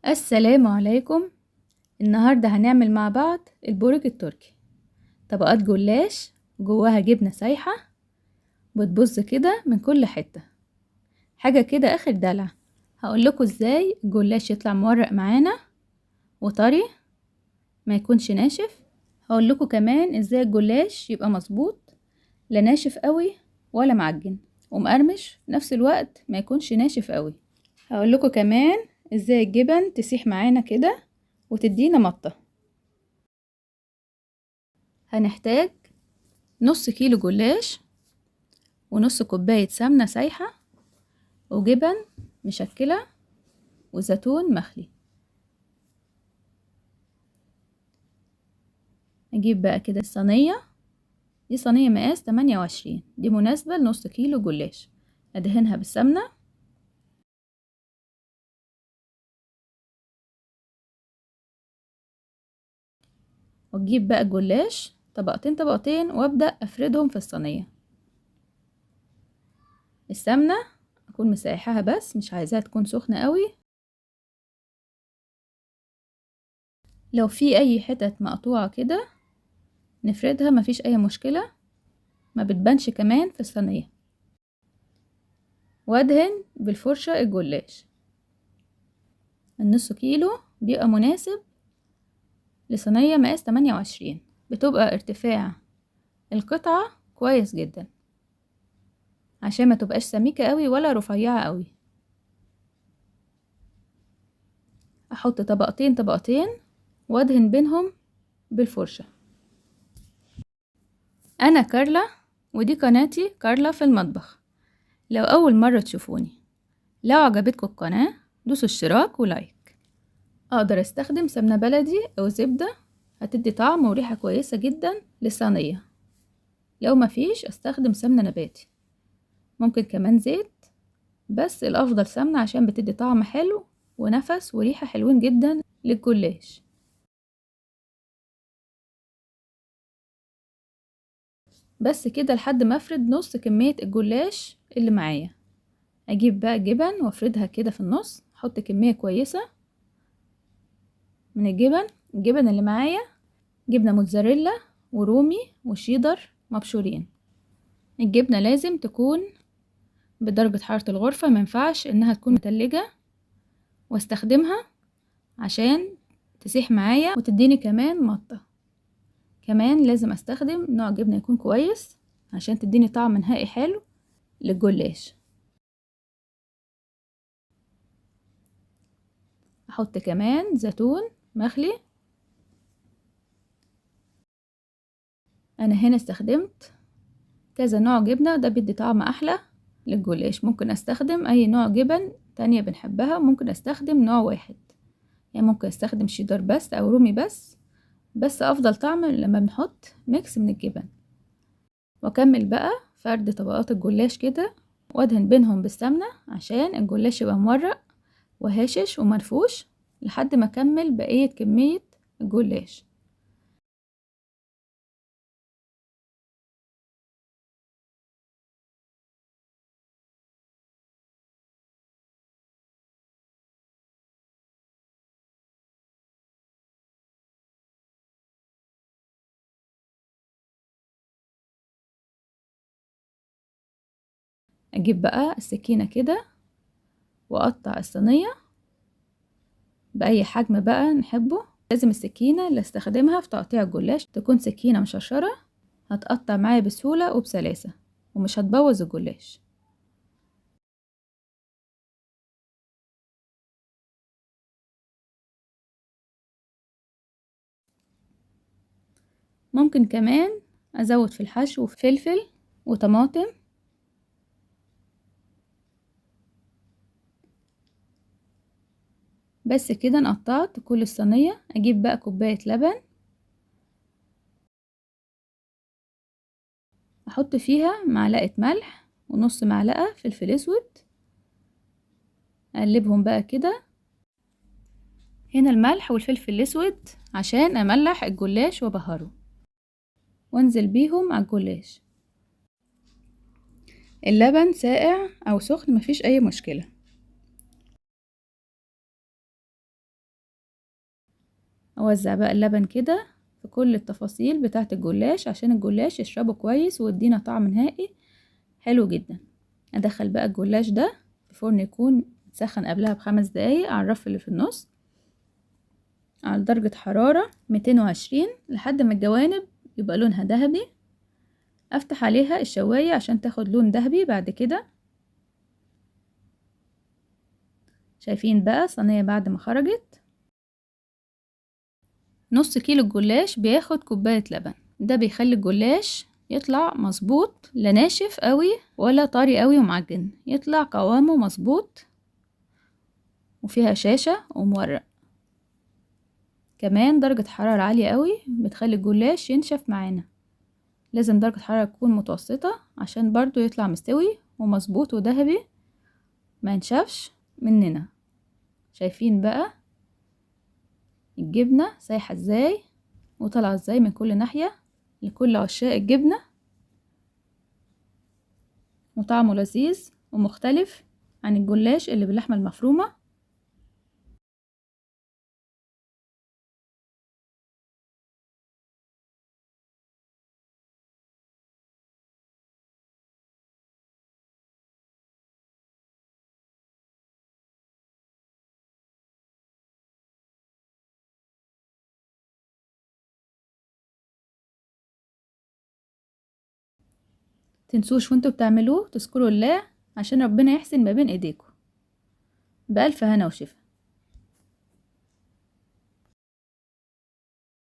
السلام عليكم. النهاردة هنعمل مع بعض البورك التركي، طبقات جلاش جواها جبنة سايحة بتبظ كده من كل حتة، حاجة كده اخر دلع. هقول لكم ازاي الجلاش يطلع مورق معانا وطري ما يكونش ناشف. هقول لكم كمان ازاي الجلاش يبقى مظبوط، لا ناشف قوي ولا معجن ومقرمش في نفس الوقت، ما يكونش ناشف قوي. هقول لكم كمان ازاي الجبن تسيح معانا كده وتدينا مطة. هنحتاج نص كيلو جلاش ونص كوباية سمنة سايحة وجبن مشكلة وزيتون مخلي. اجيب بقى كده الصينية، دي صينية مقاس 28، دي مناسبة لنص كيلو جلاش. ادهنها بالسمنة، واجيب بقى الجلاش طبقتين طبقتين وابدأ افردهم في الصينية. السمنة اكون مسيحاها بس مش عايزاها تكون سخنة قوي. لو في اي حتت مقطوعة كده نفردها، مفيش اي مشكلة، ما بتبانش كمان في الصينية. وادهن بالفرشة الجلاش. النص كيلو بيبقى مناسب لصينية مقاس 28، بتبقى ارتفاع القطعة كويس جدا عشان ما تبقاش سميكة قوي ولا رفيعة قوي. احط طبقتين طبقتين وادهن بينهم بالفرشة. انا كارلا ودي قناتي كارلا في المطبخ. لو اول مرة تشوفوني، لو عجبتكم القناة دوسوا اشتراك ولايك. اقدر استخدم سمنة بلدي او زبدة، هتدي طعم وريحة كويسة جدا للصينية. لو مفيش استخدم سمنة نباتي، ممكن كمان زيت، بس الافضل سمنة عشان بتدي طعم حلو ونفس وريحة حلوين جدا للجلاش. بس كده لحد ما افرد نص كمية الجلاش اللي معايا. اجيب بقى جبن وافردها كده في النص، احط كمية كويسة من الجبن. الجبن اللي معايا جبنة موتزاريلا ورومي وشيدر مبشورين. الجبنة لازم تكون بدرجة حرارة الغرفة، ما ينفعش انها تكون متلجة، واستخدمها عشان تسيح معايا وتديني كمان مطة. كمان لازم استخدم نوع جبنة يكون كويس عشان تديني طعم نهائي حلو للجلاش. احط كمان زيتون مخلي. انا هنا استخدمت كذا نوع جبنة، ده بيدي طعم احلى للجلاش. ممكن استخدم اي نوع جبن تانية بنحبها، ممكن استخدم نوع واحد، يعني ممكن استخدم شيدر بس او رومي بس، بس افضل طعم لما بنحط mix من الجبن. واكمل بقى فرد طبقات الجلاش كده وادهن بينهم بالسمنة عشان الجلاش يبقى مورق وهاشش ومنفوش لحد ما اكمل بقية كمية الجلاش. اجيب بقى السكينة كده واقطع الصينية بأي حجم بقى نحبه. لازم السكينة اللي استخدمها في تقطيع الجلاش تكون سكينة مشرشرة، هتقطع معايا بسهولة وبسلاسة ومش هتبوظ الجلاش. ممكن كمان ازود في الحشو فلفل وطماطم. بس كده انا قطعت كل الصينية. اجيب بقى كوباية لبن احط فيها معلقة ملح ونص معلقة فلفل اسود، اقلبهم بقى كده. هنا الملح والفلفل الاسود عشان املح الجلاش وابهره، وانزل بيهم على الجلاش. اللبن ساقع او سخن مفيش اي مشكلة. اوزع بقى اللبن كده في كل التفاصيل بتاعه الجلاش عشان الجلاش يشربه كويس ويدينا طعم نهائي حلو جدا. ادخل بقى الجلاش ده في فرن يكون متسخن قبلها ب5 دقايق على الرف اللي في النص على درجة حرارة 220 لحد ما الجوانب يبقى لونها ذهبي. افتح عليها الشواية عشان تاخد لون ذهبي بعد كده. شايفين بقى صينية بعد ما خرجت. نص كيلو الجلاش بياخد كوباية لبن، ده بيخلي الجلاش يطلع مظبوط، لا ناشف قوي ولا طري قوي ومعجن، يطلع قوامه مظبوط وفيها شاشة ومورق. كمان درجة حرارة عالية قوي بتخلي الجلاش ينشف معانا، لازم درجة حرارة تكون متوسطة عشان برضو يطلع مستوي ومظبوط وذهبي ما ينشفش مننا. شايفين بقى الجبنة سايحة ازاي وطالعة ازاي من كل ناحية لكل عشاق الجبنة، وطعمه لذيذ ومختلف عن الجلاش اللي باللحمة المفرومة. تنسوش وانتوا بتعملوه تذكروا الله عشان ربنا يحسن ما بين ايديكم. بألف هنا وشفا.